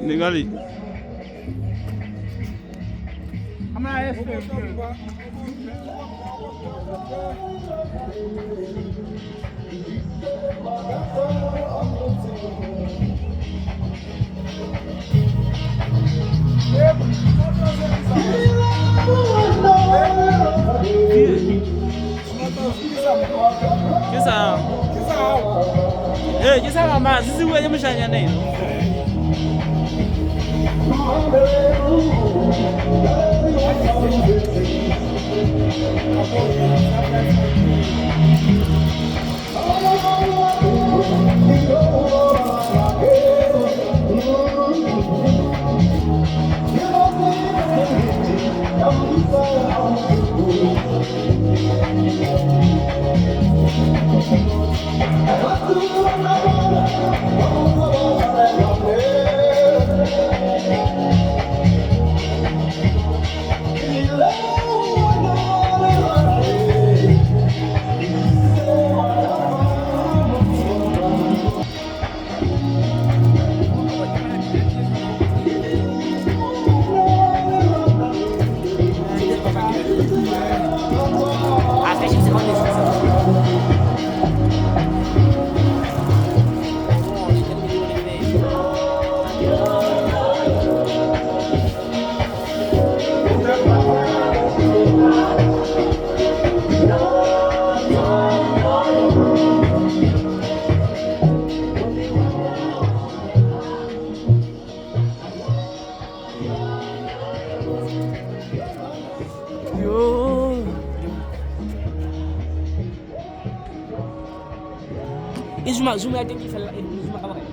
Ningali. Ke sa. Eh, ke sa mama, se se bua ke moshanyana eno. Yo. E zoom zoom ya teng ke fella e zoom ka bokae?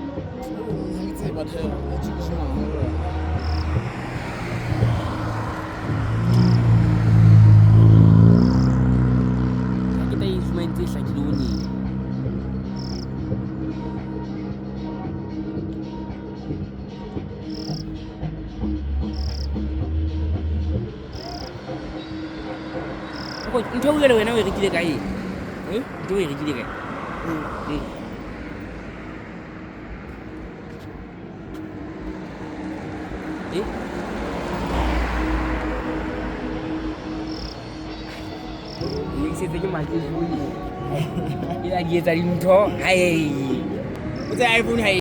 Ha ke tla e zoom e ntse e hlakile o neng. Ntho eo jwale wena o e rekile kae? Ntho eo o e rekile kae? Eh? Ke ke makejone. Ke la ke etsa dintho. Hai. O tse iPhone ha